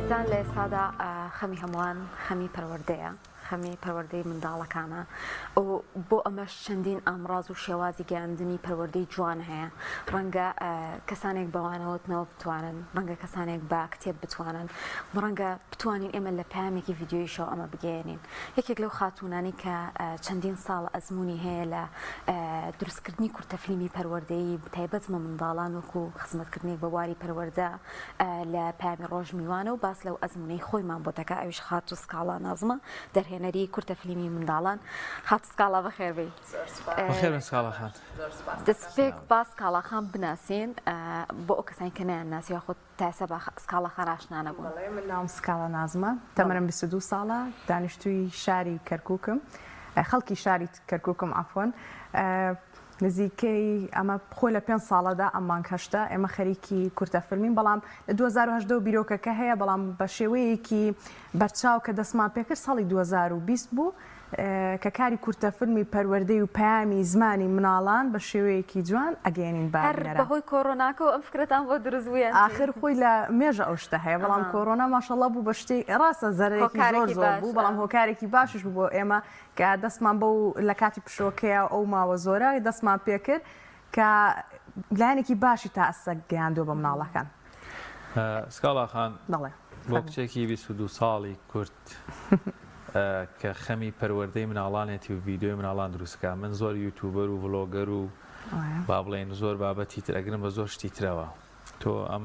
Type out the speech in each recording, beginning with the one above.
خۆشەویستان لە ئێستادا خەمی هەمووان خەمی پەروەردەیە خەمی پەروەردەی منداڵەکانە و بۆ ئەمەش چەندین ئامڕاز و شێوازی گەیاندنی پەروەردەی جوان هەیە ڕەنگە کەسانێک بە وانەوتنەوە بتوانن ڕەنگە کەسانێک بە کتێب بتوانن ڕەنگە بتوانین ئێمە لە پەیامێکی ڤیدیۆیشەوە ئەمە بگەیەنین یەکێک لەو خاتوونانەی کە چەندین ساڵ ئەزموونی هەیە لە دروستکردنی کورتە فلیمی پەروەردەیی تایبەت بە منداڵان وەکو خزمەتکردنێک بە بواری پەروەردە لە پەیامی ڕۆژ میوانە و باس لەو ئەزموونەی خۆیمان بۆ دەکا ئەویش خاتوو سکاڵا نازمە دەرهێنەری کورتە فلیمی منداڵان خاتوو سکاڵا بەخێربێی. بەخێربێن سکاڵا خان. دەستپێک با سکاڵا خان بناسین بۆ ئەو کەسانی کە نەیانناسی یاخود تا ئێستا بە سکاڵا خان ئاشنا نەبوون. بەڵێ من ناوم سکاڵا نازمە تەمەنم 22 ساڵە دانیشتووی شاری کەرکووکم خەڵکی شاری کەرکووکم عەفوەن نزیکەی ئەمە خۆی لە پێنج ساڵەدا ئەم مانگ هەشتە ئێمە خەریکی کورتە فیلمین بەڵام لە 2018 بیرۆکەکە هەیە بەڵام بە شێوەیەکی بەرچاو کە دەستمان پێکرد ساڵی 2020 بوو کە کاری کورتە فیلمی پەروەردەی و پەیامی زمانی مناڵان بە شێوەیەکی جوان ئەگەیەنین بە هەر بینەران. بەهۆی کۆرۆناکەوە ئەم فکرەتان بۆ دروست بوو یان چی؟ ئاخر خۆی لە مێژە ئەو شتە هەیە بەڵام کۆرۆنا ماشەڵا بوو بە شتێک ڕاستە زەرەرێکی زۆر هۆکارێکی زۆر باش بوو بەڵام هۆکارێکی باشیش بوو بۆ ئێمە کە دەستمان بەو لە کاتی پشۆکەیا ئەو ماوە زۆرە دەستمان پێکرد کە لایەنێکی باشی تا ئەستا گەیاندووە بە مناڵەکان. سکاڵا خان بەڵێ بۆ فەرموو. کچێکی 22 ساڵی کورد کە خەمی پەروەردەی مناڵانێتی و ڤیدیۆی مناڵان دروست کا من زۆر یوتوبەر و ڤلۆگەر و با بڵێین زۆر بابەتی تر ئەگرم بە زۆر شتی ترەوە تۆ ئەم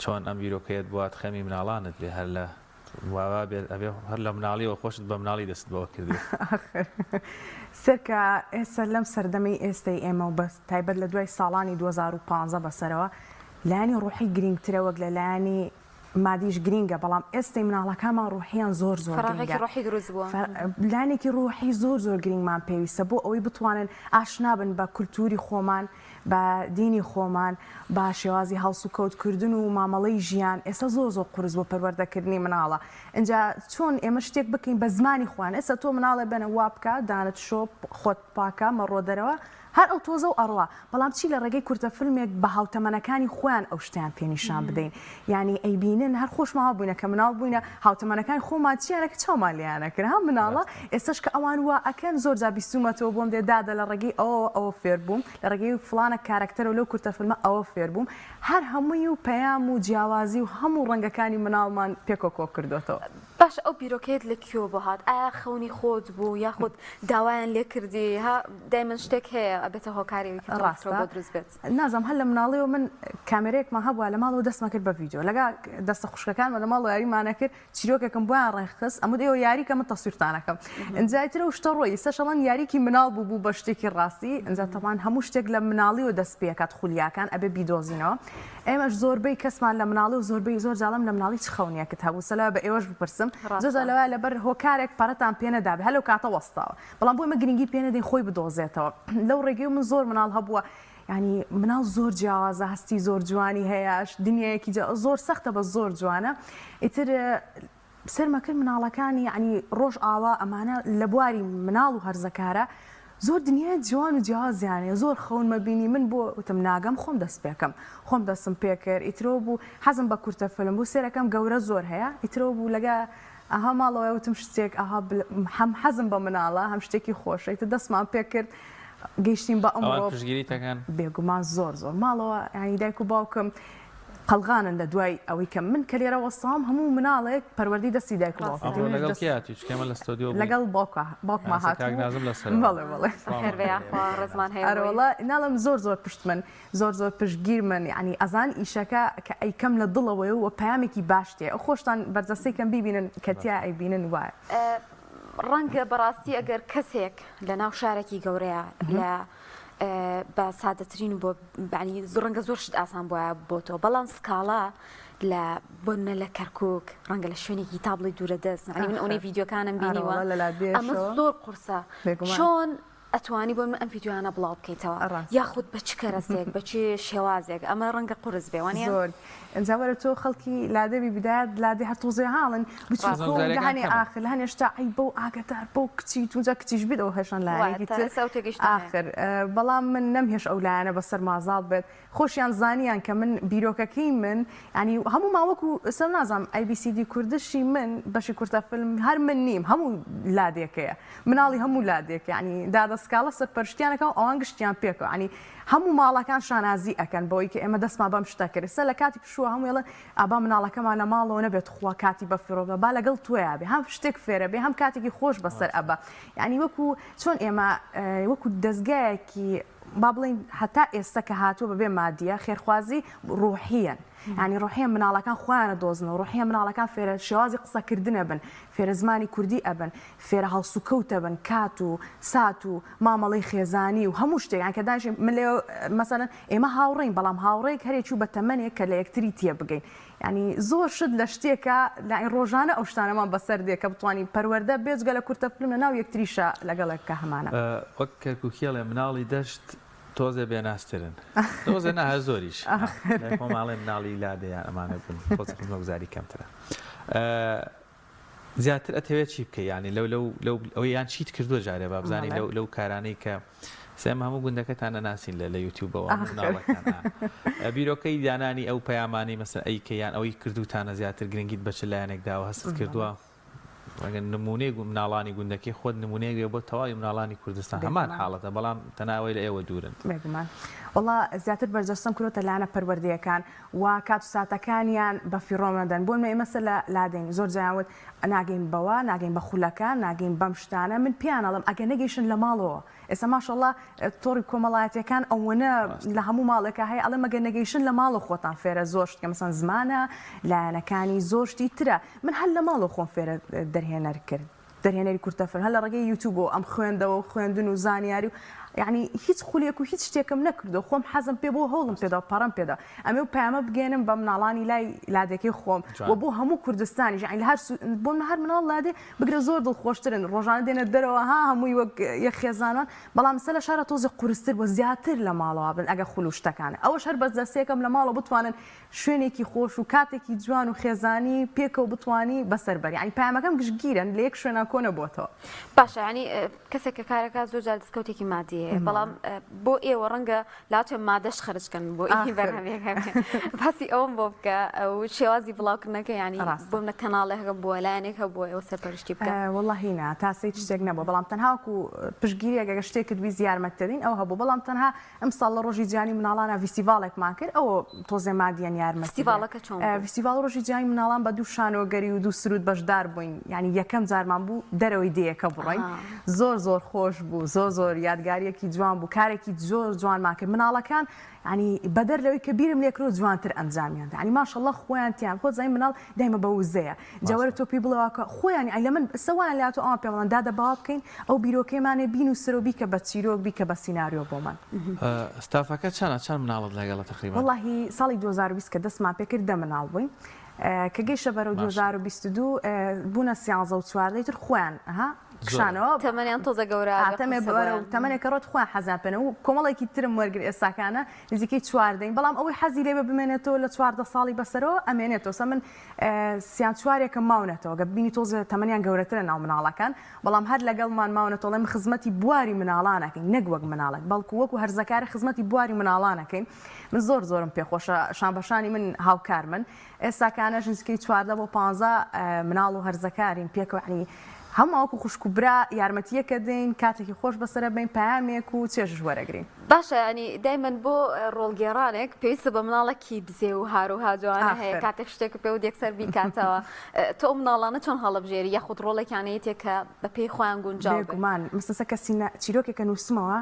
چۆن ئەم بیرۆکەیەت بوات خەمی مناڵانت بێ هەر لە وا بێت ئەبێ هەر لە مناڵیەوە خۆشت بە مناڵی دەست بەوە کردی. ئاخر سەرکە ئێستا لەم سەردەمەی ئێستەی ئێمە و بە تایبەت لە دوای ساڵانی 2015 بەسەرەوە لایەنی ڕۆحی گرینگترە وەک لە لایەنی مادیش گرینگە بەڵام ئێستەی مناڵەکانمان ڕۆحیان زۆر زۆر فەراغێکی گرینگە ڕۆحی دروست بووە. لایەنێکی ڕۆحی زۆر زۆر گرینگمان پێویستە بۆ ئەوەی بتوانن ئاشنا بن بە کولتووری خۆمان بە دینی خۆمان، بە شێوازی هەڵسوکەوت کردن و مامەڵەی ژیان، ئێستا زۆر زۆر قورس بۆ پەروەردە کردنی مناڵە، ئینجا چۆن ئێمە شتێک بکەین بە زمانی خۆیان، ئێستا تۆ مناڵێ بەنە وا بکە دانت شۆ خۆت پاکە مەڕۆ دەرەوە هەر ئەو تۆزە و ئەڕوا، بەڵام چی لە ڕێگەی کورتە فیلمێک بە هاوتەمەنەکانی خۆیان ئەو شتەیان پێ نیشان بدەین، یانی ئەیبینن هەر خۆشمان وا بووینە کە مناڵ بووینە هاوتەمەنەکانی خۆمان چیان ئەکرد چاومان لێیان ئەکرد ها مناڵە ئێستاش کە ئەوان وا ئەکەن زۆر جار بیستوومەتەوە بۆم دێ دادە لە ڕێگەی ئەوەوە ئەوە فێر بووم لە ڕێگەی فڵانە کارەکتەرەوە لەو کورتە فیلمە ئەوە فێر بووم هەر هەمووی و پەیام و جیاوازی و هەموو ڕەنگەکانی مناڵمان پێکەوە کۆ کردۆتەوە. باشە ئەو بیرۆکەیەت لە کوێوە بۆ هات؟ ئایا خەونی خۆت بوو یاخود داوایان لێ کردی؟ ها دایمەن شتێک هەیە ئەبێتە هۆکاری ئەوەی کە تۆ ڕاستە بۆ دروست بێت. نازانم هەر لە مناڵیەوە من کامێرەیەکمان هەبووە لە ماڵەوە دەستمە کرد بە ڤیدیۆ لەگا دەستە خوشکەکانمە لە ماڵەوە یاریمان ئەکرد چیرۆکێکم بۆیان ڕێکخست ئەموت ئێوە یاری کە من تەسویرتان ئەکەم ئینجا ئیتر ئەو شتە ڕۆی ئیستاش ئەڵێن یاریکی مناڵ بوو بوو بە شتێکی ڕاستی ئینجا تەبعەن هەموو شتێک لە مناڵیەوە دەست پێ ئەکات خولیاکان ئەبێ بیدۆزینەوە ئێمەش زۆربەی کەسمان لە مناڵی و زۆربەی زۆر جاڵم لە مناڵی چ خەونێکت هەبوو سەلەوە بە ئێوەش بپرسم زۆر جار ڕاستە. لەوایە لەبەر هۆکارێک پارەتان پێ نەدابێ هەر لەو کاتە وەستاوە بەڵام بۆ ئێمە گرنگی پێ نەدەین خۆی بدۆزێتەوە لەو ڕێگەی من زۆر مناڵ هەبووە یانی مناڵ زۆر جیاوازە هەستی زۆر جوانی هەیە دنیایەکی زۆر سەختە بە زۆر جوانە ئیتر سەرمە کرد مناڵەکانی یعنی ڕۆژ ئاوا ئەمانە لە بواری مناڵ و هەرزەکارە زۆر دنیای جوان و جیاوازیانەیە زۆر خەونمە بینی من بۆ وتم ناگەم خۆم دەست پێکەم خۆم دەستم پێکرد ئیترەوە بوو حەزم بە کورتە فیلم بوو سێرەکەم گەورە زۆر هەیە ئیترەوە بوو لەگە ئەها ماڵەوە وتم شتێک ئەها هەم حەزم بە مناڵە هەم شتێکی خۆشە ئیتر دەستمان پێکرد گەیشتین بە ئەوان ئەمڕۆ پشتگیریت ئەکەن؟ بێگومان زۆر زۆر ماڵەوە یانی دایک و باوکم قەڵغانن لە دوای ئەوەی کە من کە لێرە وەستاوم هەموو مناڵێک پەروەردەی دەستی دایک و باوکێتی ئەمڕۆ منیش لەگەڵ دەست کێ هاتووی چونکە ئێمە لە ستۆدیۆ بووین لەگەڵ باوکا باوکما ئێستا کاک هاتبوو نازم لەسەرەوە بەڵێ بەڵێ سڵاومان بەخێر بێ لێ یاخوا کاک ڕێزمان نازم. هەیە بۆی. ئەرەوەڵا ناڵێم زۆر زۆر پشت من زۆر زۆر پشتگیر من یانی ئەزان ئیشەکە کە ئەیکەم لە دڵەوەیە و پەیامێکی باش تێ ئەو خۆشتان بەرجەستەی کەم بیبینن کە تیا ئەیبینن وایە. ڕەنگە بەڕاستی ئەگەر کەسێک لە ناو شارێکی گەورەیە لە بە سادەترین و بۆ بەعنی ڕەنگە زۆر شت ئاسان بوایە بۆ تۆ بەڵام سکاڵا لە بۆنە لە کەرکک ڕەنگە لە شوێنێکی تا بڵێ دوورە دەست یعنی من ئەونەی ڤیدیۆکانم بینیوە ئەرەوەڵا لە ئەمە لادێشەوە زۆر قورسە بێگومان. چۆن؟ ئەتوانی بۆ من ئەم ڤیدیۆیانە بڵاو بکەیتەوە ڕاستە. یاخود بە چ کەرەسەیەک بە چ شێوازێک ئەمە ڕەنگە قورس بێ وانیە؟ زۆر ئینجا وەرە تۆ خەڵکی لادێ بی بدایەت لادێ هەر تۆزێ هاڵن بچووکە و لە خزمەتگوزاریەکان هەنێ کەمن. ئاخر لە هەنێ شتا عەیبە و ئاگادار بە و کچیت و جا کچیش بیت ئەوە هێشان وایە لایەنێکی تا تر ئێستا ئەو تێگەیشتنە هەیە. ئاخر بەڵام من نەمهێشت ئەو لایەنە بەسەرما زاڵ بێت خۆشیان زانیان کە من بیرۆکەکەی من یانی هەموومان وەکو ئێستا نازانم ئەی بی سی دی کوردشی من بەشی کورتە فیلم هەر من نیم هەموو لادێکەیە مناڵی هەموو لادێک یانی دادە سکاڵە سەرپەرشتیان ئەکا و ئەوان گشتیان پێکەوە یانی هەموو ماڵەکان شانازی ئەکەن بەوەی کە ئێمە دەستمان بەم شتە کرد ئێستا لە کاتی پشووە هەمووی ئەڵێن ئابا مناڵەکەمان لە ماڵەوە نەبێت تخوا کاتی بەفیڕۆ بە با لەگەڵ تۆیا بێ هەم شتێک فێرە بێ هەم کاتێکی خۆش بەسەر ئەبا یانی وەکو چۆن ئێمە وەکو دەزگایەکی با بڵێین هەتا ئێستا کە هاتووە بەبێ مادیە خێرخوازی ڕوحیەن یانی ڕوحیە مناڵەکان خۆیان ئەدۆزنەوە ڕوحیە مناڵەکان فێرە شێوازی قسەکردن ئەبن فێرە زمانی کوردی ئەبن فێرە هەڵسوکەوت ئەبن کات و سات و مامەڵەی خێزانی و هەموو شتێک یان کە دانیشین من لێ مەسەلەن ئێمە هاوڕێین بەڵام هاوڕێک هەرێکی و بە تەمەنێک کە لە یەکتری تێبگەین یانی زۆر شت لە شتێکە لای ڕۆژانە ئەو شتانەمان بەسەر دێ کە بتوانین پەروەردە بێجگە لە کورتە فیلم لە ناو یەکتریشا لەگەڵێک کە هەمانە. وەک کەرکوکی ئەڵێ مناڵی دەشت تۆزێ بێنازترن تۆزێ نا هەر زۆریش لای خۆمان ئەڵێ مناڵی لادێ یان ئەمانە بوون تۆزێ خزمەتگوزاری کەمترە. زیاتر ئەتەوێت چی بکەی یانی لەو لەو لەو ئەوەی یان چیت کردووە جارێ با بزانین لەو لەو کارانەی کە سێم هەموو گوندەکەتان نەناسین لە لە یوتیوبەوە مناڵەکان بیرۆکەی دانانی ئەو پەیامانەی مەسەن ئەی کە یان ئەوەی کردوتانە زیاتر گرنگیت بە چ لایەنێک داوە هەستت کردووە ئەگەر نمونەی مناڵانی گوندەکەی خۆت نمونەیەک بێ بۆ تەواوی مناڵانی کوردستان هەمان حاڵەتە بەڵام تەناوەی لە ئێوە دوورن. بێگومان وەڵا زیاتر بەرجەستەم کرۆتە لایەنە پەروەردەیەکان و کات و ساتەکانیان بە فیڕۆ مەدەن بۆ نمونە ئێمە سەر لە لادێین زۆر جایان وت ناگەین بەوە ناگەین بە خولەکە ناگەین بەم شتانە من پێیان ئەڵێم ئەگەر نەگەیشن لە ماڵەوە ئێستا ماشەڵا تۆڕی کۆمەڵایەتیەکان ئەوەنە لە هەموو ماڵێکا هەیە ئەڵێم ئەگەر نەگەیشن لە ماڵەوە خۆتان فێرە زۆر شت کە مەسەن زمانە لایەنەکانی زۆر شتی ترە من هەر لە ماڵەوە خۆم فێرە دەرهێنەر کرد دەرهێنەری کورتە فیلم هەر لە ڕێگەی یوتیوبەوە ئەم خوێندەوە و خوێندن و زانیاری و یعنی هیچ خولێک و هیچ شتێکم نەکردو خۆم حەزم پێ بۆ هەوڵم پێدا و پەڕەم پێدا ئەمێ و پەیامە بگەێنم بە مناڵانی لای لادێکەی خۆم و بۆ هەموو کوردستانیش یعنی لە هەر بۆ من هەر مناڵ لادێ بگرە زۆر دڵخۆشترن ڕۆژانە دێنە دەرەوە ها هەمووی وەک یەک خێزانان بەڵام سە لە شارە تۆزێ قورستر بۆ زیاتر لە ماڵەوە بن ئەگە خول و شتەکانە ئەوەش هەر بەس دەستێکم لە ماڵەوە بتوانن شوێنێکی خۆش و کاتێکی جوان و خێزانی پێکەوە بتوانی بەسەر بەری یانی پەیامەکەم گشتگیرن لە یەک شوێنا کۆ نەبۆتەوە. باشە یانی کەسێک کە کارەکە زۆر جار دەستکەوتێکی مادی هەیە بەڵام بۆ ئێوە ڕەنگە لاچە مادەش خەرج کەن بۆ ئی بەرهەمێک هەبێ باسی ئەوم بۆ بکە و شێوازی بڵاوکردنەکە یانی بۆ منە کەناڵێک هەبووە لایەنێک هەبووە ئێوە سەرپەرشتی بکەن؟ وەڵاهی نا تا سەی شتێک نەبووە بەڵام تەنها وەکو پشتگیریەک ئەگەر شتێکت ویست یارمەتت دەدەین ئەو هەبوو بەڵام تەنها ئەمساڵ لە ڕۆژی جیهانی مناڵانا ڤیستیڤاڵێکمان کرد ئەوە تۆزێ مادیەن یارمەتی فستیڤاڵەکە چۆن بوو؟ ڤیستیڤاڵ ڕۆژی جیهانی مناڵان بە دوو شانۆگەری و دوو سروود بەشدار بووین یانی یەکەم جارمان بوو دەرەوەی دێیەکە بڕۆین زۆر زۆر خۆش بوو زۆر زۆر یادگاریەکی جوان بوو کارێکی زۆر جوانمان کرد مناڵەکان یانی بەدەر لەوەی کە بیرم لێکرۆ جوانتر ئەنجامیان دا یانی ماشەڵڵا خۆیان تیان خۆت زانی مناڵ دایمە بە وزەیە جا وەرە تۆ پێی بڵێ واکە خۆیان یانی لە من سە وایان لێ هاتووە ئەوان پێم ئەڵێن دادە باوا بکەین ئەو بیرۆکەیەمانێ بینووسرە و بیکە بە چیرۆک بیکە بە سیناریۆ بۆمان. ستافەکە چەنە چەند مناڵت لەگەڵە تەقریبەن؟ وەڵاهی ساڵی 2020 کە دەستمان پێ کرد دە مناڵ بووین کە گەیشتە بەرەو 2022 بوونە سیانزە و چواردە ئیتر خۆیان ها کشانەوە تەمەنیان تۆزە گەورە ئا تەمێ بەرەو تەمەنێک کە ڕۆت خۆیان حەزیان پێ نەبوو کۆمەڵێکی ترم وەرگرت ئێستاکانە نزیکەی چواردەین بەڵام ئەوەی حەزی لێ بێ بمێنێتەوە لە 14 ساڵی بەسەرەوە ئەمێنێتەوە سە من سیان چوارێکم ماونەتەوە گە ببینی تۆزێ تەمەنیان گەورەترە ناو مناڵەکان بەڵام هەر لەگەڵمان ماونەتەوە ئەڵێم خزمەتی بواری مناڵان ئەکەین نەک وەک مناڵێک بەڵکو وەکو هەرزەکارێک خزمەتی بواری مناڵان ئەکەین من زۆر زۆرم پێخۆشە شانبەشانی من هاوکارمن ئێستاکانەش نزیکەی 14 بۆ 15 مناڵ و هەرزەکارین پێکەوە یعنی هەموو وەکو خوشک و برا یارمەتیەکە دەین کاتێکی خۆش بەسەرە بەین پەیامێک و چێژش وەرەگرین. باشە یانی دایمەن بۆ ڕۆڵگێڕانێک پێویستە بە مناڵێکی بزێ و هار و هاجوانە هەیە کاتێک شتێک پێ و یەکسەر بیکاتەوە تۆ ئەو مناڵانە چۆن هەڵەبژێری یاخود ڕۆڵێکیان هەیە کە بە پێی خۆیان گونجاو بێ؟ بێگومان مەسەسە کە سینە چیرۆکێکە نووسمەوە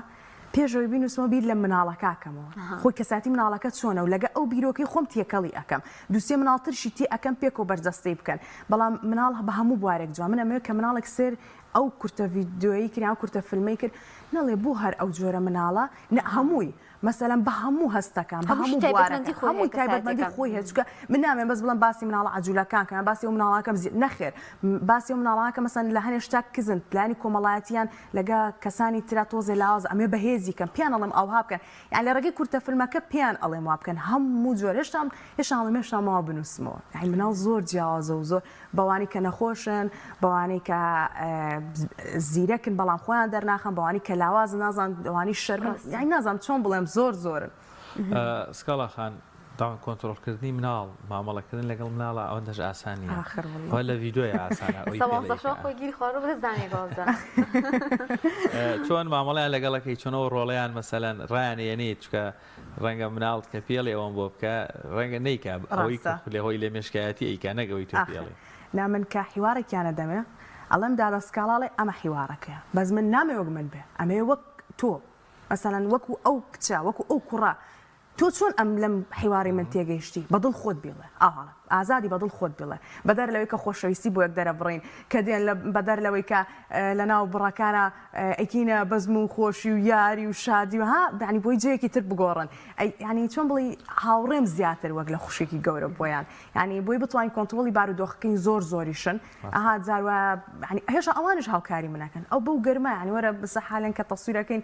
پێش ئەوەی بینووسمەوە بیر لە مناڵەکە ئەکەمەوە خۆی کەساتی مناڵەکە چۆنە و لەگە ئەو بیرۆکەی خۆم تێکەڵی ئەکەم دووسێ مناڵ ترشی تێ ئەکەم پێکەوە بەرجەستەی بکەن بەڵام مناڵ بە هەموو بوارێک جوان من ئەمەوێ کە مناڵێک سێر. ئەو کورتە ڤیدیۆیەی کرد یان ئەو کورتە فلمەی کرد نەڵێ بۆ هەر ئەو جۆرە مناڵە نە هەمووی مەسەلەن بە هەموو هەستەکان بە هەموو هەموو تایبەتمەندی بوارەکان خۆی هەیە هەمووی تایبەتمەندی کەسایەتیەکان. خۆی هەیە چونکە من نامەوێ بەس بڵێم باسی مناڵە عەجولەکان کەم یان باسی ئەو مناڵانە کەم زی نەخێر باسی ئەو مناڵانە کەم مەسەلەن لە هەنێ شتا کزن لایەنی کۆمەڵایەتیان لەگە کەسانی ترا تۆزێ لاوازە ئەمەوێ بەهێزی کەم پێیان ئەڵێم ئەوها بکەن یان لە ڕێگەی کورتە فیلمەکە پێیان ئەڵێم وا بکەن هەموو جۆر هێشتا هێشتا ئەڵێم هێشتا ماوە بنووسمەوە یانی مناڵ زۆر جیاوازە و زۆر بەوانەی کە نەخۆشن، بەوانەی کە زیرەکن بەڵام خۆیان دەرناخەن، بەوانەی کە لاوازن نازانم ئەوانەی شەرمن یانی نازانم چۆن بڵێم زۆر زۆرن. سکاڵا خان تاوان کۆنترۆڵکردنی مناڵ مامەڵەکردن لەگەڵ مناڵا ئەوەندەش ئاسان نییە ئاخر واللە. وە لە ڤیدیۆیا ئاسانە ئەوەی ئێستا پێڵێی وانزە شەو کە خۆی گیری خواردوە بەس دانەیەک وابزانم. چۆن مامەڵەیان لەگەڵەکەی چۆن ئەو ڕۆڵەیان مەسەلەن ڕایان ئەیەنیت چونکە ڕەنگە مناڵت کە پێڵی ئەوەم بۆ بکە ڕەنگە نەیکا ئەوەی ڕاستە. کە خۆی لە مێشکایەتی ئەیکا نەک ئەوەی تۆ ئاخر پێڵی. نا من کە حیوارێکیان ئەدەمێ ئەڵێم دادە سکاڵاڵێ ئەمە حیوارەکەیە بەس من نامەوێ وەک من بێ ئەمەوێ وەک تۆ مەسەلەن وەکو ئەو کچە وەکو ئەو کوڕە تۆ چۆن ئەم لەم حیوارەی من تێگەیشتی بە دڵ خۆت بیڵێ ئاوا ئەڵێم ئازادی بە دڵ خۆت بیڵێ بەدەر لەوەی کە خۆشەویستی بۆ یەک دەرەبڕین کە دێن لە بەدەر لەوەی کە لەناو بڕەکانا ئەیکەینە بەزم و خۆشی و یاری و شادی و ها یانی بۆی جێیەکی تر بگۆڕن ئەی یانی چۆن بڵێی هاوڕێم زیاتر وەک لە خوشکێکی گەورە بۆیان یانی بۆی بتوانین کۆنتڕۆڵی بارودۆخەکەین زۆر زۆریشن ئەها جار وایە یانی هێشتا ئەوانیش هاوکاری من ئەکەن ئەو بەو گەرمە یانی وەرە بسە حالێن کە تەسویرەکەین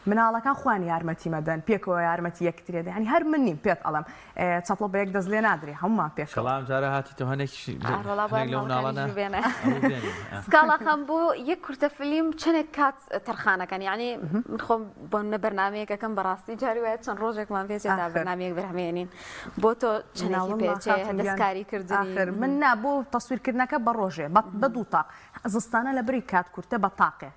مناڵەکان خۆیان یارمەتی مەدەن پێکەوە یارمەتی یەکتری دەن یانی هەر من نیم پێت ئەڵێم چەپڵە بە یەک دەست لێ نادرێ هەموومان پێکەوە. شەڵا ئەم جارە هاتیتەوە هەنێکیش ئەڕۆڵا هەنێک لەو مناڵانە بێنە ئەوە بێنین. سکاڵا خان بۆ یەک کورتە فلیم چەنێک کات تەرخانەکەن یعنی من خۆم بۆ نە بەرنمەیەکەکەم بەڕاستی جاری وایە چەند ڕۆژێکمان پێچێت تا بەرنمەیەک بەرهەمێنین بۆ تۆ چەندێکی پێچێ دەستکاری کردنی ئاخر من نا بۆ تەسویرکردنەکە بە ڕۆژێ بە دوو تاق زستانە لە بری کات کورتە بە تاقێ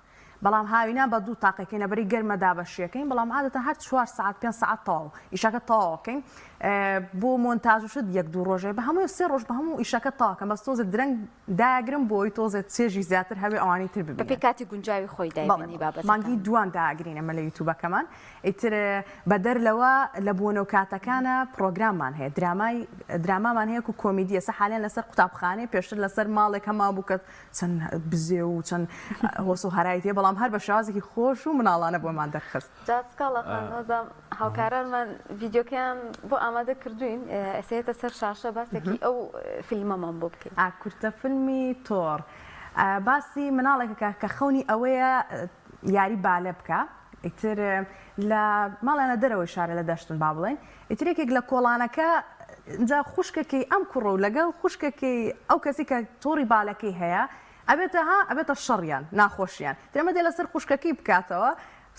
بەڵام هاوینان بە دوو تاقێکەین لەبەری گەرمە دابەشیەکەین بەڵام عادەتەن هەر چوار سەعات پێنج سەعات تەواو ئیشەکە تەواوەکەین بۆ مۆنتاژ و شت یەک دوو ڕۆژێ بە هەمووی سێ ڕۆژ بە هەموو ئیشەکە تەواوکەم بەس تۆزێ درەنگ داگرم بۆی تۆزێ چێژی زیاتر هەبێ ئەوانی تر ببینن بەپێی کاتی گونجاوی خۆی بەڵێ دایبنی بەڵێ بابەتەکان. مانگی دووان داگرین ئەمە لە یوتوبەکەمان ئیتر بەدەر لەوە لە بۆنە و کاتەکانە پڕۆگراممان هەیە درامای درامامان هەیە کو کۆمیدیە سە حالیان لەسەر قوتابخانەیە پێشتر لەسەر ماڵێک هەمان بوو کە چەند بزێو و چەند هۆس و هەرای تێ بەڵام هەر بە شێوازێکی خۆش و مناڵانە بۆمان دەرخست. جا سکاڵا خان وازام هاوکارانمان ڤیدیۆکەیان بۆ ئامادە کردوین ئێستا یەتە سەر شاشە باسێکی ئەو فیلمەمان بۆ بکەی. ئا کورتە فیلمی تۆڕ باسی مناڵێکە کە خەونی ئەوەیە یاری بالە بکا ئیتر لە ماڵیان لە دەرەوەی شارە لە دەشتن با بڵێین ئیتر یەکێک لە کۆڵانەکە جا خوشکەکەی ئەم کوڕە و لەگەڵ خوشکەکەی ئەو کەسی کە تۆڕی بالەکەی هەیە ئەبێتە ها ئەبێتە شەڕیان ناخۆشیان تر ئەمە دێ لەسەر خوشکەکەی بکاتەوە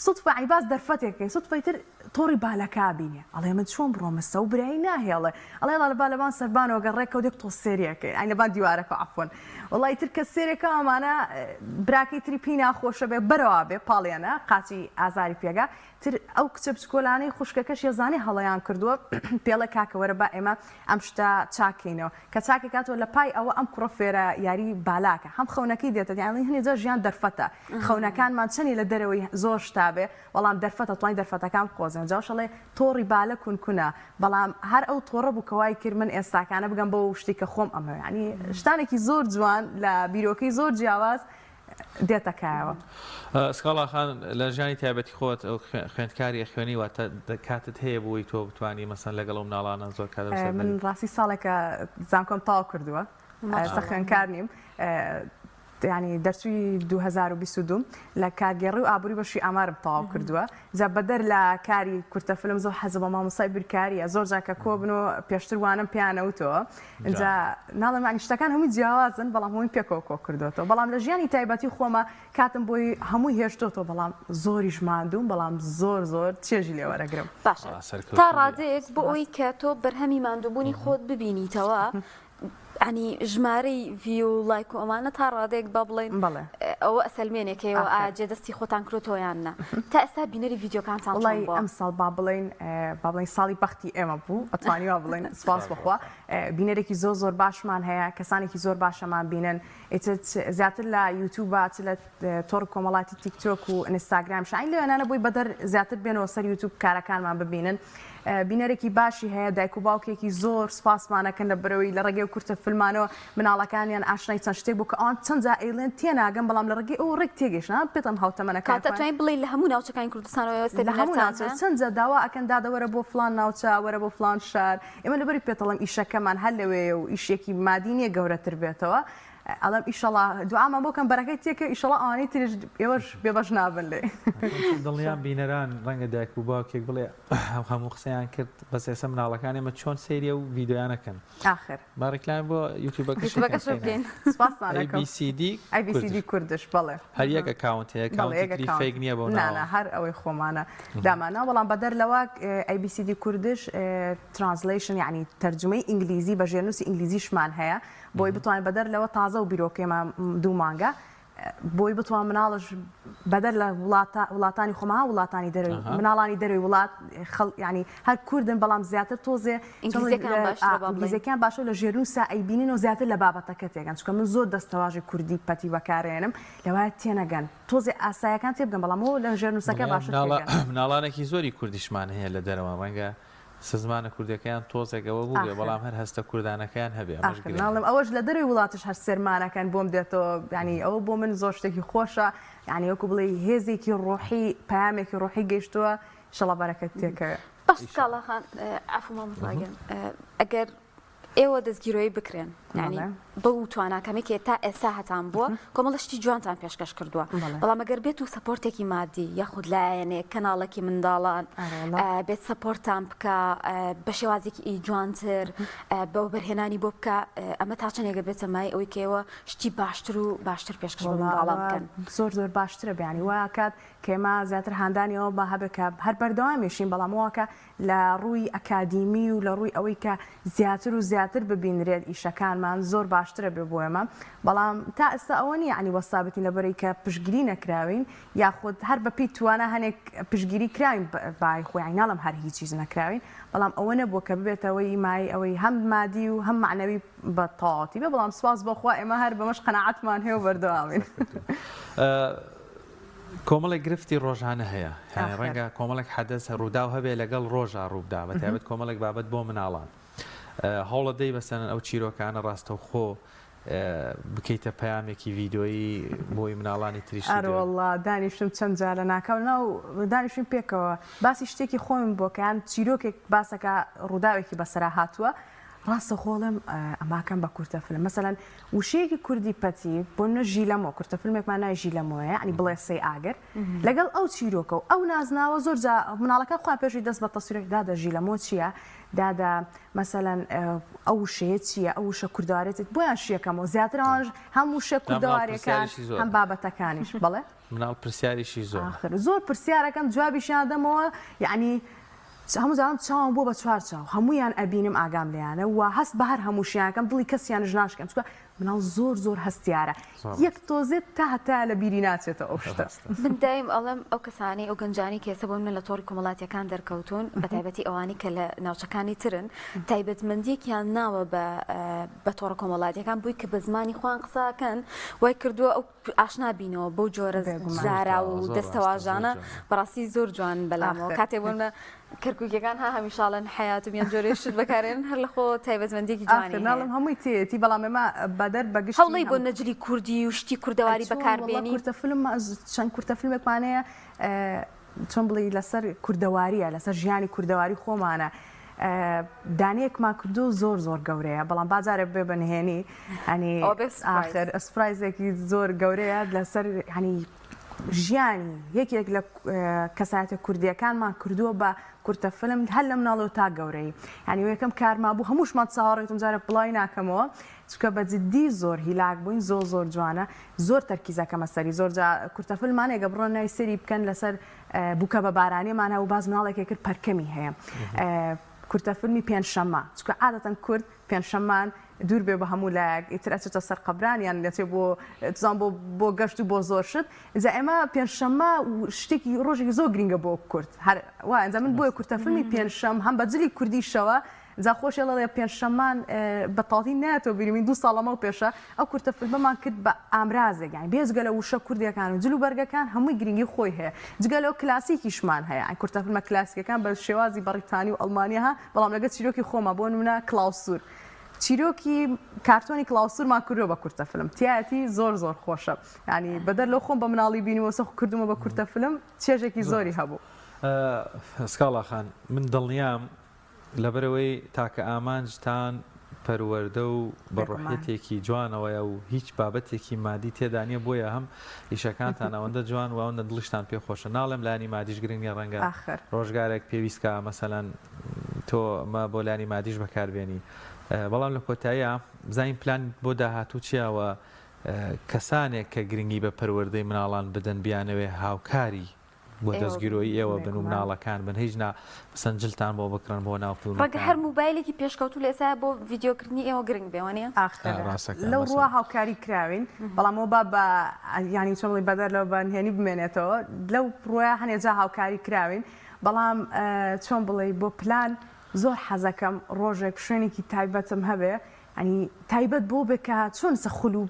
سوتفە عەی باس دەرفەتێک سوتفەی تر تۆڕی بالەکە بینێ ئەڵێ من چۆن بڕۆمە سەو برای ناهێڵێ ئەڵێ ئەڵا لەبا لەبان سەربانەوە گەر ڕێکەوت یەک تۆ سێریەکەی ئەی لەبان دیوارەکە عەفوەن وەڵا ئیتر کە سێرێکە ئەمانە براکەی تری پێی ناخۆشە بێ بەرەوا بێ پاڵیانە قاچی ئازاری پێگا تر ئەو کچە بچکۆلانەی خوشکەکەش یەزانێ هەڵەیان کردووە پێڵێ کاکە وەرە با ئێمە ئەم شتە چاکەینەوە کە چاکی کاتەوە لە پای ئەوە ئەم کوڕە فێرە یاری بالاکە هەم خەونەکەی دێتە یانی هەنێ جار ژیان دەرفەتە خەونەکانمان چەنی لە دەرەوەی زۆر شتا بێ بەڵام دەرفەتە توانی دەرفەتەکان بقۆزێن جاوش ئەڵێ تۆڕی بالە کون کونە بەڵام هەر ئەو تۆڕە بوو کە وای کرد من ئێستاکانە بگەم بەو شتێک کە خۆم ئەمەوێ یانی شتانێکی زۆر جوان لە بیرۆکەی زۆر جیاواز دێتە کایەوە. سکاڵا خان لە ژیانی تایبەتی خۆت ئەو خوێندکاری ئەخوێنی واتە کاتت هەیە بۆی تۆ بتوانی مەسەن لەگەڵ ئەو مناڵانە زۆر کات بەسەر من بەری؟ ڕاستی ساڵێکە زانکۆم تەواو کردووە ئێستا خوێندکار نیم یانی دەرچووی 2022 لە کارگێڕی و ئابووری بەشی ئامارم تەواو کردووە جا بەدەر لە کاری کورتە فیلم زۆر حەزم بە مامۆستای بیرکاریە زۆر جار کە کۆبن و پێشتر وانەم پێیانەوتەوە ئینجا ناڵێم یانی شتەکان هەمووی جیاوازن بەڵام هەمووی پێکەوە کۆ کردۆتەوە بەڵام لە ژیانی تایبەتی خۆمە کاتم بۆی هەمووی هێشتۆتەوە بەڵام زۆریش ماندووم بەڵام زۆر زۆر چێژی لێ وەرەگرم. باشە تا ڕادەیەک بۆ ئەوەی کە تۆ بەرهەمی ماندووبوونی خۆت ببینیتەوە عنی ژمارەی view و لایک و ئەمانە تا ڕادەیەک با بڵێین بەڵێ. ئەوە ئەسەلمێنێ کە ئێوە ئاخر. ئایا جێ دەستی خۆتان کرۆتەوە یان نا تا ئێستا بینەری ڤیدیۆکانتان چۆن وەڵای بووە؟ ئەمساڵ با بڵێین با بڵێین ساڵی بەختی ئێمە بوو ئەتوانی وا بڵێین سوپاس بۆ خوا بینەرێکی زۆر زۆر باشمان هەیە کەسانێکی زۆر باشەمان بینن ئیتر چ زیاتر لە یوتیوبا چ لە تۆڕی کۆمەڵاتی تیک تۆک و ئینستاگرام شاین لەوێنانە بۆی بەدەر زیاتر بێنەوە سەر یوتیوب کارەکانمان ببینن بینەرێکی باشی هەیە دایک و باوکێکی زۆر سوپاسمانەکەن لە بەرەوەی لە ڕێگەی کورتە فیلم. فلمانەوە مناڵەکانیان ئاشنای چەند شتێک بوو کە ئەوان چەند جار ئەیڵێن تێناگەم بەڵام لە ڕێگەی ئەوە ڕێک تێگەیشتن ها پێتم هاوتەمەنەکانی کاتە خۆیان توانین بڵێین لە هەموو ناوچەکانی کوردستانەوە ئێوە لە هەموو سێمینارتان ناوچە هەیە؟ چەند جار داوا ئەکەن دادە وەرە بۆ فڵان ناوچە وەرە بۆ فڵان شار ئێمە لەبەری پێتەڵێم ئیشەکەمان هەر لەوێیە و ئیشێکی مادی نییە گەورەتر بێتەوە ئەڵێم ئیشەڵا دوعامان بۆ کەن بەرەکەی تێکەوێ ئیشەڵا ئەوانەی تریش ئێوەش بێبەش نابن لێی. دڵنیام بینەران ڕەنگە دایک و باوکێک بڵێ هەموو قسەیان کرد بەس ئێستا مناڵەکان ئێمە چۆن سەیری ئەو ڤیدیۆیانە کەن ئاخر با ڕیکلام بۆ یوتیوبەکەش یوتیوبەکەش بکەین سپاستان ئەکەم ABCD ABCD کوردش بەڵێ هەر یەک account هەیە بەڵێ ئەکاونتی یەک تری account fake نییە بەو نا ناوە نا هەر ئەوەی خۆمانە داماناوە بەڵام بەدەر لەوە ABCD کوردش translation یعنی تەرجومەی ئینگلیزی بە ژێرنووسی ئینگلیزیشمان هەیە بۆی بتوانین بەدەر لەوە تازە و بیرۆکەیمان دوو مانگە بۆی بتوان مناڵش بەدەر لە وڵاتە وڵاتانی خۆمان وڵاتانی دەرەوەی مناڵانی دەرەوەی وڵات خەڵ یعنی هەر کوردن بەڵام زیاتر تۆزێ ئینگلیزیەکان باشترە با بڵێین. ئینگلیزیەکان باشە لە ژێرنووسا ئەیبینن و زیاتر لە بابەتەکە تێگەن چونکە من زۆر دەستەواژەی کوردی پەتی بەکارێنم لەوایە تێنەگەن تۆزێ ئاسایەکان تێبگەن بەڵام ئەوە لە ژێرنووسەکە باشتر تێگەن. مناڵانێکی زۆری کوردیشمان هەیە لە دەرەوە ڕەنگە زمانە کوردیەکەیان تۆزێک ئەوە بووبێ ئاخر. بەڵام هەر هەستە کوردانەکەیان هەبێ ئەمەش ئاخر گرنگە. ناڵێم ئەوەش لە دەرەوەی وڵاتیش هەر سێرمانەکەن بۆم دێتەوە یانی ئەوە بۆ من زۆر شتێکی خۆشە یانی وەکو بڵێی هێزێکی ڕۆحی پەیامێکی ڕۆحی گەیشتووە ئیشەڵا بەرەکەت تێکەوێ. باش سکاڵا خان عەفو مامۆستا گیان ئەگەر ئێوە دەستگیرۆیی بکرێن یانی بەو توانا کەمەی کە تا ئێستا هەتان بووە کۆمەڵە شتی جوانتان پێشکەش کردووە بەڵام ئەگەر بێت و support ێکی مادی یاخود لایەنێک کەناڵێکی منداڵان بێت support تان بکە بە شێوازێکی ئی جوانتر بە وەبەرهێنانی بۆ بکە ئەمە تا چەندێکە بێتە مای ئەوەی کە ئێوە شتی باشتر و باشتر پێشکەش بە منداڵان بکەن زۆر زۆر باشترە بیانی واکات کە ئێمە زیاتر هاندانی ئەوە بە هەبێت کە هەر بەردەوامیشین بەڵام واکە لە ڕووی ئەکادیمی و لە ڕووی ئەوەی کە زیاتر و زیاتر ببینرێت ئیشەکانمان زۆر باشترە بێ بۆ ئێمە بەڵام تا ئێستا ئەوە نییە یانی وەستابێتین لەبەرەی کە پشتگیری نەکراوین یاخود هەر بە پێی توانا هەنێک پشتگیری کراوین بای خۆ یانی ناڵێم هەر هیچیش نەکراوین بەڵام ئەوە نەبووە کە ببێتەوەی مای ئەوەی هەم مادی و هەم مەعنەوی بە تەواوەتی بێ بەڵام سوپاس بۆ خوا ئێمە هەر بەمەش قەناعەتمان هەیە و بەردەوامین. کۆمەڵێک گرفتی ڕۆژانە هەیە یانی ڕەنگە کۆمەڵێک حەدەس ڕووداو هەبێ لەگەڵ ڕۆژا ڕووبدا بە تایبەت کۆمەڵێک بابەت بۆ مناڵان هەوڵە دەی بەسەرەن ئەو چیرۆکانە ڕاستەوخۆ بکەیتە پەیامێکی ڤیدۆیی بۆی مناڵانی تریش ئەرەوەڵا دانیشتم چەند جار لە ناکاو ناو دانیشتین پێکەوە باسی شتێکی خۆم بۆ کە یان چیرۆکێک باسەکە ڕووداوێکی بەسەرا هاتووە ڕاستە خۆڵم ئەماکەم بە کورتە فلم مەسەلەن وشەیەکی کوردی پەتی بۆ نمونە ژیلەمۆ کورتە فیلمێکمان ناوی ژیلەمۆیە یعنی بڵێسەی ئاگر لەگەڵ ئەو چیرۆکە و ئەو نازناوە زۆر جا مناڵەکان خۆیان پێشی دەست بە تەسویرێک دادە ژیلەمۆ چییە دادە مەسەلەن ئەو وشەیە چییە ئەو وشە کوردەوارێت بۆیان شیەکەمەوە زیاتر ئەوانش هەم وشە مناڵ کوردەوارەکان پرسیاریشی زۆرە. هەم بابەتەکانیش بەڵێ مناڵ پرسیاریشی زۆرە. ئاخر زۆر پرسیارەکەن جوابیشیان دەمەوە یعنی هەموو جاران چاوم بووە بە چوار چاو هەموویان ئەبینم ئاگام لێیانە و هەست بە هەر هەمووشیان ئەکەم دڵی کەسیانش ناشکێم چونکە مناڵ زۆر زۆر هەستیارە یەک تۆزێ تا هەتایە لە بیری ناچێتەوە ئەو شتە. من دایم ئەڵێم ئەو کەسانەی ئەو گەنجانەی کە ئێستا بۆ منە لە تۆڕی کۆمەڵاتیەکان دەرکەوتوون بە تایبەتی ئەوانەی کە لە ناوچەکانی ترن تایبەتمەندیەکیان ناوە بە بە تۆڕە کۆمەڵاتیەکان بووی کە بە زمانی خۆیان قسەکەن وای کردووە ئەو ئاشنا بینەوە بەو جۆرە زاراوە و دەستەواژانە بەڕاستی زۆر جوان بەلامەوە کاتێ بۆ منە کەرکوکیەکان ها هەمیشاڵێن حەیاتم یان جۆرێ شت بەکارێن هەر لە خۆ تایبەتمەندیەکی جوانی ناڵم هەمووی تێیەتی بەڵام ئێمە بەدەر بە گشتی هەوڵی بۆ نەجلی کوردی و شتی کوردەواری بەکاربێنی کورتە فیلم چەند کورتە فیلمێکمان هەیە چۆن بڵێی لەسەر کوردەواریە لەسەر ژیانی کوردەواری خۆمانە دانەیەکمان کردو زۆر زۆر گەورەیە بەڵام با جارێ بێ بە نهێنی هەنی ئاخر surprise ێکی زۆر گەورەیە لەسەر هەنی ژیانی یەکێک لە کەسایەتە کوردیەکانمان کردووە بە کورتە فیلم هەر لە مناڵەوە تا گەورەی یعنی یەکەم کارما بوو هەمووشمان چاوەڕێتم جارە بڵاوی ناکەمەوە چونکە بە جدی زۆر هیلاک بووین زۆر زۆر جوانە زۆر تەرکیزەکەمە سەری زۆر جا کورتە فیلمانێ گە بڕۆن ناوی سەری بکەن لەسەر بووکە بە بارانیمان هەبوو باز مناڵێکی کرد پەرکەمی هەیە کورتە فیلمی پێنجشەممە چونکە عادەتەن کورد پێنجشەممان دوور بێ بە هەموو لایەک ئیتر ئەچێتە سەر قەبران یان دەچێ بۆ تزان بۆ بۆ گەشت و بۆ زۆر شت ئینجا ئێمە پێنجشەممە شتێکی ڕۆژێکی زۆر گرینگە بۆ کورد هەر وا ئینجا من بۆیە کورتە فیلمی پێنجشەم هەم بە جلی کوردیشەوە جا خۆشی ئەڵێ پێنجشەممان بە تەواوی نایەتەوە بیرم دوو ساڵ لەمەو پێشە ئەو کورتە فیلمەمان کرد بە ئامرازێک یانی بێجگە لە وشە کوردیەکان و جل و بەرگەکان هەمووی گرنگی خۆی هەیە جگە لەو کلاسیکیشمان هەیە یانی کورتە فیلمە کلاسیکەکان بە شێوازی بەڕیتانی و ئەڵمانی ها بەڵام لەگەڵ چیرۆکی خۆمان بۆ نمونە کڵاو سوور. چیرۆکی کارتۆنی کڵاوسورمان کردووە بە کورتە فلم تیایەتی زۆر زۆر خۆشە یانی بەدەر لەو خۆم بە مناڵی بینیوە سەخ کردومە بە کورتە فلم چێژێکی زۆری هەبوو. سکاڵا خان من دڵنیام لەبەرئەوەی تاکە ئامانجتان پەروەردە و بە ڕۆحیەتێکی جوانەوەیە و هیچ بابەتێکی مادی تێدا نیە بۆیە هەم ئیشەکانتان ئەوەندە جوان و ئەوەندە دڵیشتان پێ خۆشە ناڵێم لایەنی مادیش گرنگ نیە ڕەنگە ڕۆژگارێک پێویست کا مەسەلەن تۆ ئەمە بۆ لایەنی مادیش بەکاربێنی بەڵام لە کۆتاییا بزانین پلان بۆ داهاتوو چیە و کەسانێک کە گرنگی بە پەروەردەی مناڵان بدەن بیانەوێ هاوکاری بۆ دەستگیرۆیی ئێوە بن و مناڵەکان بن هیچ نا مەسەن جلتان بۆ بکڕن بۆ ناو ڕەنگە فیلمەکان. هەر موبایلێکی پێشکەوتوو لە ئێستایا بۆ ڤیدیۆ کردنی ئێوە گرنگ بێ وانیە؟ ئاخر ڕاستەکە لەو ڕووە مەسەلەن. هاوکاری کراوین بەڵام ئەوە با بە یانی چۆن بڵێی بەدەر لەوە بە نهێنی بمێنێتەوە لەو ڕووە هەنێ جا هاوکاری کراوین بەڵام چۆن بڵێی بۆ پلان زۆر حەزەکەم ڕۆژێک شوێنێکی تایبەتم هەبێ یانی تایبەت بۆ بێ کە چۆن سە خول و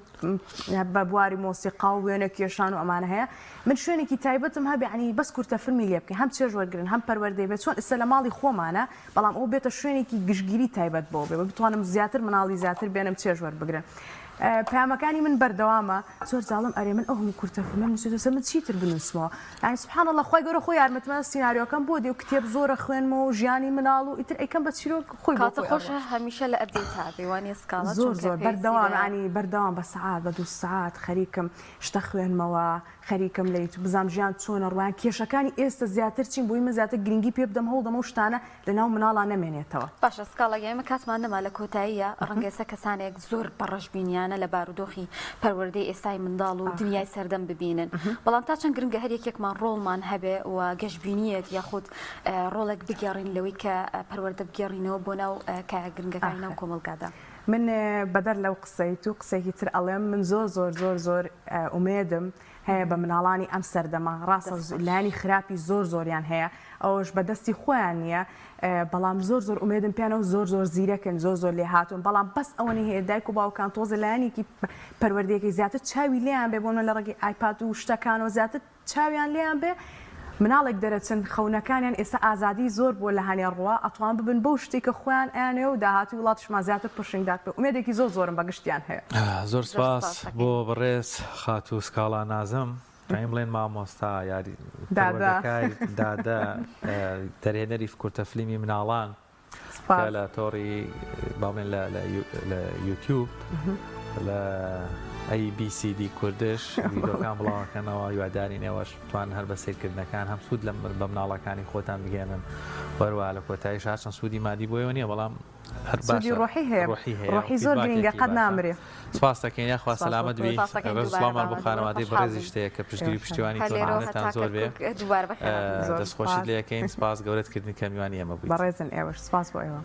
بە بواری مۆسیقا و وێنە کێشان و ئەمانە هەیە من شوێنێکی تایبەتم هەبێ ینی بەس کورتە فیلمی لێ بکەین هەم چێژ وەرگن هەم پەروەردەی بێت چۆن ئێستا لە ماڵی خۆمانە بەڵام ئەو بێتە شوێنێکی گشتگیری تایبەت بۆ بێ بتوانم زیاتر مناڵی زیاتر بێنم چێژ وەربگرن پەیامەکانی من بەردەوامە زۆر جاڵم ئەرێ من ئەو هەموو کورتە فیلمەم نووسیوە من چیتر بنووسمەوە یانی سبحان اللە خوای گەورە خۆی یارمەتیمان سیناریۆکەم بۆ دێ و کتێب زۆرە خوێنمەوە و ژیانی مناڵ و ئیتر ئەیکەم بە چیرۆک خۆی بۆ کاتە خۆی خۆشە ئەڕوا. هەمیشە لە update ا بی وانیە سکاڵا زۆر چونکە زۆر پێویستی بەردەوام بە یانی بەردەوام بە سەعات بە دوو سەعات خەریکم شتە خوێنمەوە خەریکم لە یوتوب بزانم ژیان چۆنە ڕوایان کێشەکانی ئێستە زیاتر چین بۆی من زیاتر گرنگی پێ بدەم هەوڵدەم ئەو شتانە لەناو مناڵا نەمێنێتەوە. باشە سکاڵا گیان ئێمە کاتمان نەما لە کۆتاییە ڕەنگە ئێستا کەسانێک زۆر بە ڕەشبینیانە لە بارودۆخی پەروەردەی ئێستای منداڵ و دنیای سەردەم ببینن بەڵام تا چەند گرنگە هەر یەکێکمان ڕۆڵمان هەبێ و گەشبینیەک یاخود ڕۆڵێک بگێڕین لەوەی کە پەروەردە بگێڕینەوە بۆ ناو کایە گرنگەکانی ناو کۆمەڵگادا. من بەدەر لەو قسەی تو قسەیەکی تر ئەڵێم من زۆر زۆر زۆر زۆر ئومێدم هەیە بە مناڵانی ئەم سەردەمە ڕاستە لایەنی خراپی زۆر زۆریان هەیە ئەوەش بە دەستی خۆیان نییە بەڵام زۆر زۆر ئومێدم پێیانە و زۆر زۆر زیرەکن زۆر زۆر لێهاتوون بەڵام بەس ئەوەنەی هەیە دایک و باوکان تۆزێ لایەنێکی پەروەردەیەکەی زیاتر چاوی لێیان بێ بۆ نمونە لە ڕێگەی ئایپاد و شتەکانەوە زیاتر چاویان لێیان بێ مناڵێک دەرەچن خەونەکانیان ئێستا ئازادی زۆر بووە لە هەنێ ڕووە ئەتوان ببن بەو شتەی کە خۆیان ئەیانەوێ و داهاتووی وڵاتیشمان زیاتر پرشنگدار بێ ئومێدێکی زۆر زۆرم بە گشتیان هەیە. زۆر سپاس بۆ بەڕێز خاتوو سکاڵا نازم توانین بڵێن مامۆستا یاری پەروەردەکار دادە دەرهێنەری کورتە فلیمی مناڵان کە لە تۆڕی با بڵێن لە یوتیوب لە ABCD کوردش ڤیدۆکان بڵاوەکەنەوە هیوادارین ئێوەش بتوان هەر بە سیرکردنەکان هەم سوود لە بە مناڵەکانی خۆتان بگەێنن وەروە لە کۆتاییش هەرچەند سوودی مادی بۆیەوە نییە بەڵام هەر سوودی باشە ڕۆحی هەیە ڕۆحی هەیە و ڕۆحی زۆر گرنگە feedback ێکی قەت باشە نامرێ. سپاس دەکەین یاخوا سپاس بۆ سەلامەت تۆ بی سپاس دەکەین ڕێز و دووبارە سڵاومان بۆ بە خانەوادەی خۆشحاڵ بەڕێزیش بووین. هەیە کە پشتگیری ئێوەش و پشتیوانی هەر تۆن لێرەوە منەتان هەتا زۆر بێ کەرکوک دووبارە بەخێرهاتن زۆر دەستخۆشیت سپاس لێ ئەکەین سپاس گەورەت کردین کە میوانی ئێمە بوویت. بەڕێزن ئێوەش سپاس بۆ ئێوە.